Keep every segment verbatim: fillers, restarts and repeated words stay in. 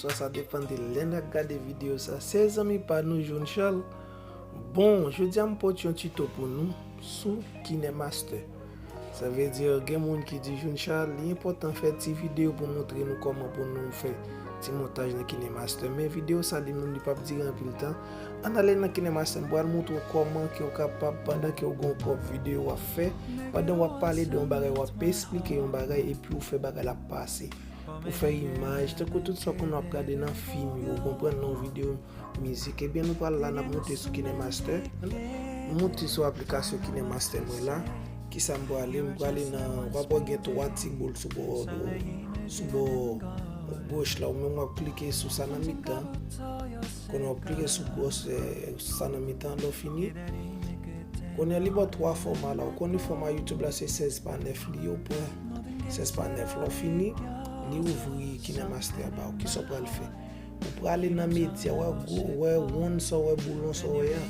Swa sa depann de lè n ap gade videyo sa. Se zanmi pa nou Jounchal. Bon, jodi a m pote yon tito pou nou sou KineMaster. Sa vle di gen moun ki di Jounchal, li enpòtan fè ti videyo pou montre nou kòman pou nou fè ti montaj nan KineMaster. Men videyo sa li menm li p ap dire anpil tan. Ann ale nan KineMaster, m pral montre w kòman ke w kapab, pandan ke w gen yon pwòp videyo w ap fè, pandan w ap pale de yon bagay, w ap esplike yon bagay, epi w fè bagay la pase. Pou fè imaj, tankou tout sa ke nou ap gade nan fim yo, w konprann, nan videyo mizik, ebyen nou pral la, n ap monte sou KineMaster. M monte sou aplikasyon KineMaster mwen la. Kisa m prale? M prale nan, w ap wè gen twa ti boul sou bò, sou bò goch la, ou menm w ap klike sou sa nan mitan. Kounye a w ap klike sou gwo, eh, sa nan mitan, lè w fini. Kounye a li ba w twa fòma la, ou konnen fòma YouTube la se sèz pa nèf li ye, ou pran sèz pa nèf. Lè w fini, li ouvri KineMaster a ba w. Kisa w pral fè? Ou prale nan medya, w wè gwo, w wè wonn sa w wè, boulon sa w wè a.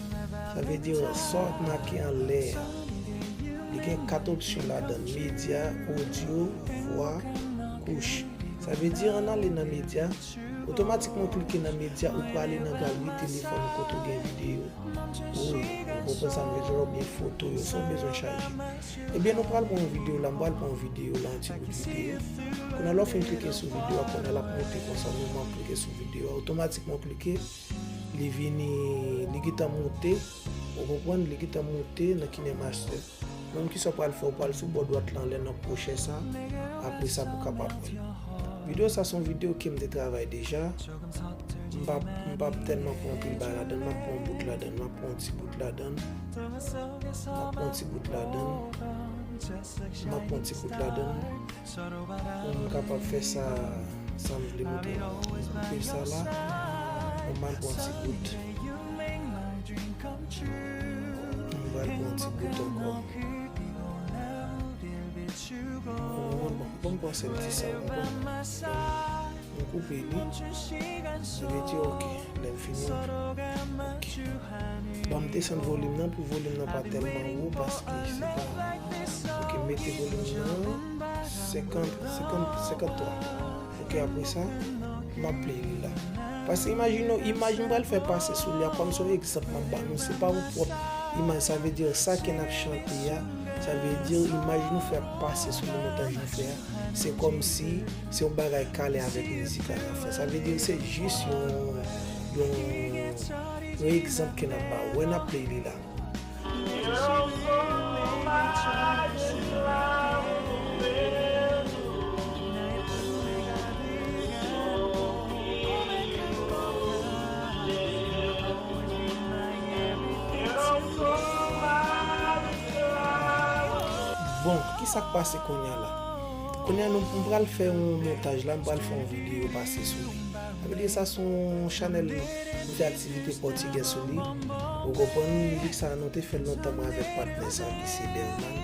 Sa vle di sa w ap make anlè a. Li gen kat opsyon ladan l, medya, odyo, vwa, kouch. Sa vle di ann ale nan medya, otomatikman w klike nan medya, ou prale nan galri telefòn ou kote w gen videyo. Ou, ou konprann sa m vle di w, oubyen foto yo, sa w bezwen chaje. Ebyen, nou pral pran yon videyo la, m pral pran yon videyo la, yon ti bout videyo. Kounye a, lè w fin klike sou videyo a, kounye a, l ap monte konsa, men mwen m klike sou videyo a, otomatikman w klike, li vini, li gentan monte, ou konprann, li gentan monte nan KineMaster. Menm kisa w pral fè, w pral sou bò dwat la, anlè nan pwochè sa, apre sa pou w kapab wè l. Videyo sa se yon videyo ke m te travay deja. M p ap, m p ap tèlman pran anpil bagay ladan l, m ap pran yon bout ladan l, m ap pran yon ti bout ladan l, m ap pran yon ti bout ladan l, m ap pran yon ti bout ladan l, pou m kapab fè sa, sa m vle montre nou. M koupe sa la, pou m al pran yon ti bout. M pral pran yon ti bout ankò. Bon, bon, bon, m pran sèl ti sa, bon, bon. M koupe li. Sa vle di, ok, lè m fini, ok. Ban m desann volim nan pou volim nan pa tèlman wo, paske se pa. Ok, m mete volim nan senkant, senkant, senkanntwa. Ok, apre sa, m ap play li la. Paske imajine w, imaj m pral fè pase sou li a, kòm se yon egzanp m ap ba nou, se pa yon pwòp imaj, sa vle di sa ke n ap chante a, sa vle di imaj nou fè pase sou li, montaj nou fè a, se kòmsi se yon bagay k ale avèk mizik la n ap fè. Sa vle di se jis yon, yon, yon egzanp ke n ap ba ou. Wè, n ap play li la. Bon, kisa k pase kounye a la? Kounye a nou, m pral fè yon montaj la, m pral fè yon videyo pase sou li. Sa vle di sa se yon chanèl, m fè aktivite pòtigè sou li. Ou konprann, mizik sa nou te fè l lontan mwen avèk patnè sa ki se Delman.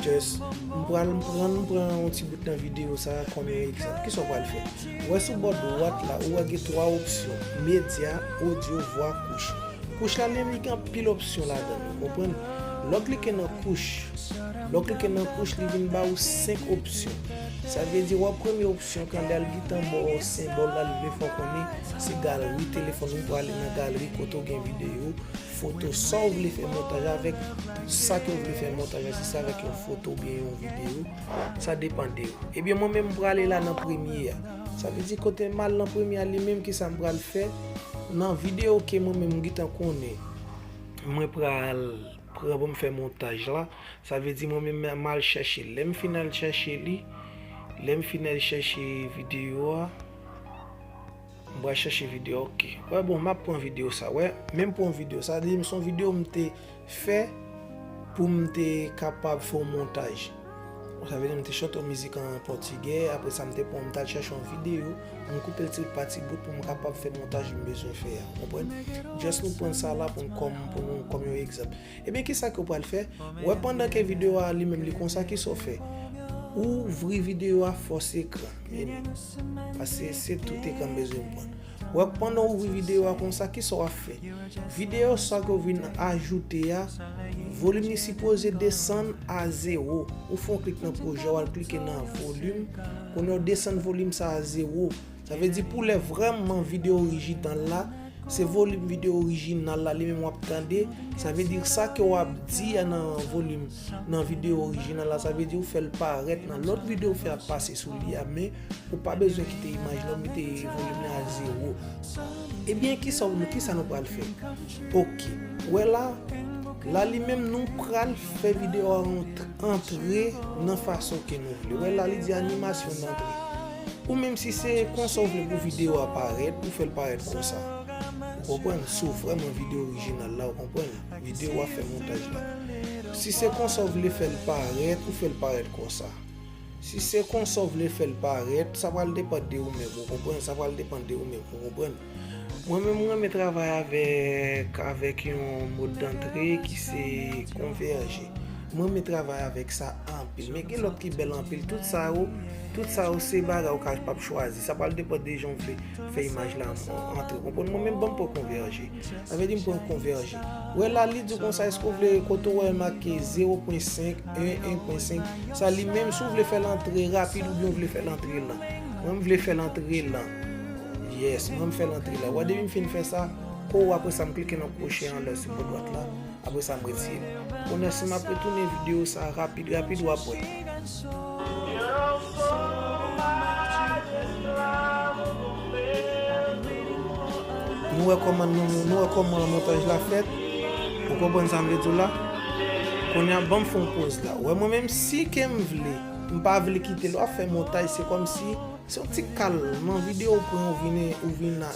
Just, m pral, m pran, m pran yon ti bout nan videyo sa kòm yon egzanp. Kisa w pral fè? Ou wè sou bò dwat la, ou wè gen twa opsyon, medya, odyo, vwa, kouch. Kouch la li menm li gen anpil opsyon ladan l, ou konprann? Lè w klike nan kouch, lè w klike nan kouch, li vin ba ou senk opsyon. Sa vle di, wè premye opsyon k anlè a, l gentan ba w senbòl la, li vle fè w konnen se galri telefòn ou, pou ale nan galri kote w gen videyo, foto, sa w vle fè montaj avèk, sa ke w vle fè montaj la, si se avèk yon foto oubyen yon videyo, sa depann de ou. Ebyen, mwen menm, m prale la nan premye a. Sa vle di, kote m al nan premye a, li menm, kisa m pral fè? Nan videyo ke mwen menm, m gentan konnen, mwen pral pran pou m fè montaj la. Sa vle di mwen menm m al chèche l. Lè m fin al chèche li, lè m fin al chèche videyo a, m pral chèche videyo a, ok. Wè, bon, m ap pran videyo sa, wè. Men m pran videyo sa, sa vle di m se yon videyo m te fè pou m te kapab fè yon montaj. Sa vle di m te chante yon mizik an pòtigè, apre sa m te pran, m t al chèche yon videyo, m koupe l ti pa ti bout pou m kapab fè montaj m bezwen fè a. Konprann? Just nou pran sa la pou n kòm, pou nou kòm yon egzanp. Ebyen, kisa ke w pral fè? Wè, pandan ke videyo a li menm li konsa, kisa w fè? Ou ouvri videyo a fòs ekran. Paske se tout ekran m bezwen pran. Wè, pandan w ouvri videyo a konsa, kisa w ap fè? Videyo sa ke w vin ajoute a, volim li sipoze desann a zewo. Ou fè yon klik nan pwojè, w al klike nan volim. Kounye a w desann volim sa a zewo. Sa vle di pou lè vrèman videyo orijinal la, se volim videyo orijinal la li menm w ap tande. Sa vle di sa ke w ap di a nan volim, nan videyo orijinal la, sa vle di ou fè l parèt nan lòt videyo w fè ap pase sou li a, men ou pa bezwen kite imaj la, ou mete volim nan a zewo. Ebyen, kisa, kisa nou pral fè? Ok. Wè la, la li menm nou pral fè videyo a rant- antre nan fason ke nou vle. Wè la, li di animasyon dantre. Ou menm si se konsa w vle pou videyo a parèt, ou fè l parèt konsa. Ou konprann? Si w vrèman videyo orijinal la, ou konprann? Videyo w ap fè montaj la. Si se konsa w vle fè l parèt, ou fè l parèt konsa. Si se konsa w vle fè l parèt, sa pral depann de ou menm, ou konprann? Sa pral depann de ou menm, ou konprann? Mwen menm, mwen renmen travay avèk, avèk yon mod dantre ki se konvèje. Mwen renmen travay avèk sa anpil. Men gen lòt ki bèl anpil. Tout sa yo, tout sa yo se bagay ou kapab chwazi. Sa pral depann de jan w vle fè imaj la antre. Konprann? Mwen menm, ban m pran konvèje. Sa vle di m pran konvèje. Wè la, li di konsa, èske w vle kote w wè make zewo pwen senk, en, en pwen senk? Sa li menm, si w vle fè l antre rapid oubyen w vle fè l antre lan. Mwen, m vle fè l antre lan. Yes, mwen, m fè l antre lan. Wè, depi m fin fè sa, kou apre sa, m klike nan kwoche anlè sou bò dwat la. Apre sa, m retire l. Kounye a, si m ap retounen videyo sa rapid, rapid, w ap wè. Nou wè kòman nou, nou wè kòman montaj la fèt. Ou konprann sa m vle di w la? Kounye a, ban m fè yon poz la. Wè, mwen menm, si ke m vle, m pa vle kite l, w ap fè montaj, se kòmsi se yon ti kal nan videyo w pran, ou vin, ou vin a,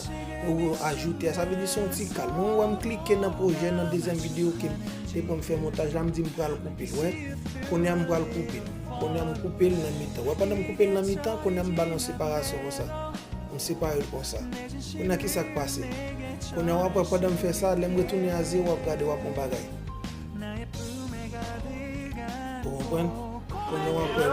ou ajoute a. Sa vle di se yon ti kal. Mwen, wè m klike nan pwojè nan dezyèm videyo ke m te pran m fè montaj la, m di m pral koupe l. Wè, kounye a m pral koupe l. Kounye a m koupe l nan mitan. Wè, pandan m koupe l nan mitan, kounye a m ba l yon separasyon konsa. M separe l konsa. Kounye a, kisa k pase? Kounye a, w ap wè, pandan m fè sa, lè m retounen a zewo, w ap gade, w ap wè yon bagay. Ou konprann? Kounye a, w ap wè.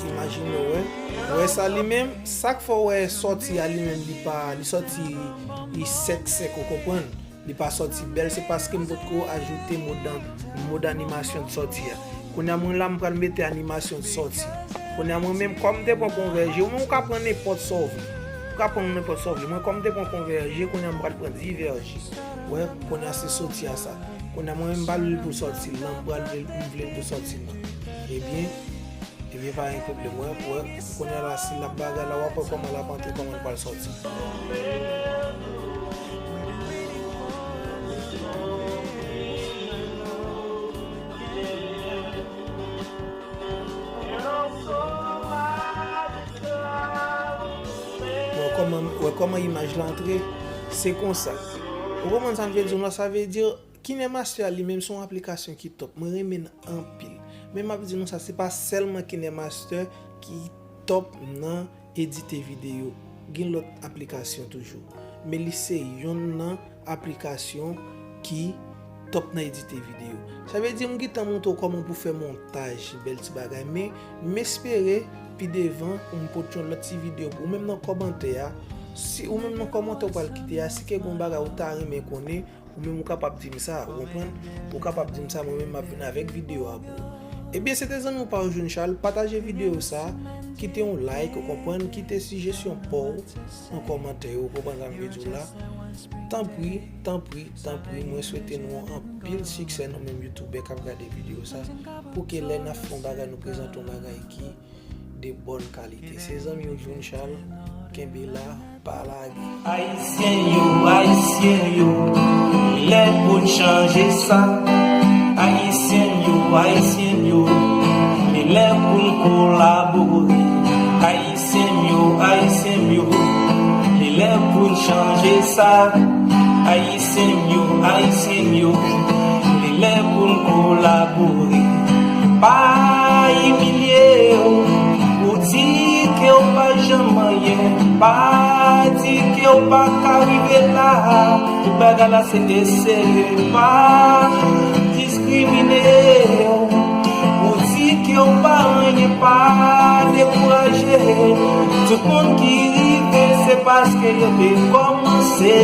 Imajine w wè. Ou wè sa li menm? Sa k fè w wè sòti a li menm, li pa, li sòti, li sèk sèk, ou konprann? Li pa sòti bèl, se paske m potko ajoute mod an, mod animasyon de sòti a. Kounye a mwen la, m pral mete animasyon de sòti. Kounye a mwen menm, kòm m te pran konvèje, ou menm ou ka pran nenpòt sa w vle. Ou ka pran nenpòt sa w vle. Mwen, kòm m te pran konvèje, kounye a m pral pran divèje. Wè, kounye a se sòti a sa. Kounye a mwen menm, m pa vle l pou sòti lan, m pral vle l, m vle l pou sòti lan. Ebyen, Ebyen, pa gen pwoblèm, wè, wè, kounye a la, si l ap bagay la, w ap wè kòman l ap antre, kòman l pral sòti. Wè kòman, wè kòman imaj la antre, se konsa. Ou konprann sa m vle di w la, sa vle di, KineMaster a li menm se yon aplikasyon ki top. Mwen renmen l anpil. Men m ap di nou sa, se pa sèlman KineMaster ki top nan edite videyo. Gen lòt aplikasyon toujou. Men li se yonn nan aplikasyon ki top nan edite videyo. Sa vle di m gentan montre w kòman pou fè montaj, bèl ti bagay. Men m espere pi devan pou m pote yon lòt ti videyo pou ou menm nan kòmantè a. Si ou menm nan kòmantè ou pral kite a, si ke gen yon bagay ou ta renmen konnen, ou menm ou kapab di m sa, ou konprann? Ou kapab di m sa, mwen menm m ap vin avèk videyo a pou ou. Ebyen, se te zanmi w pa w June Charles, pataje videyo sa, kite yon like, ou konprann? Kite sijesyon pa w nan kòmantè yo, ou konprann sa m vle di w la? Tanpri, tanpri, tanpri, mwen swete nou anpil siksè nou menm youtubè k ap gade videyo sa, pou ke lè n ap fè yon bagay, nou prezante yon bagay ki de bòn kalite. Se zanmi w June Charles, kenbe la, pa lage. Ayisyen yo, Ayisyen yo, li lè pou n chanje sa. Ayisyen yo, Ayisyen yo, li lè pou n kolabore. Ayisyen yo, Ayisyen yo, li lè pou n chanje sa. Ayisyen yo, Ayisyen yo, li lè pou n kolabore. Pa imilye w, ou di ke w pa janm anyen. Pa di ke w pa ka rive la. Tout bagay la se eseye. Pa diskrimine w, ou di ke w pa anyen, pa dekouraje. Tout moun ki rive, se paske yo te kòmanse.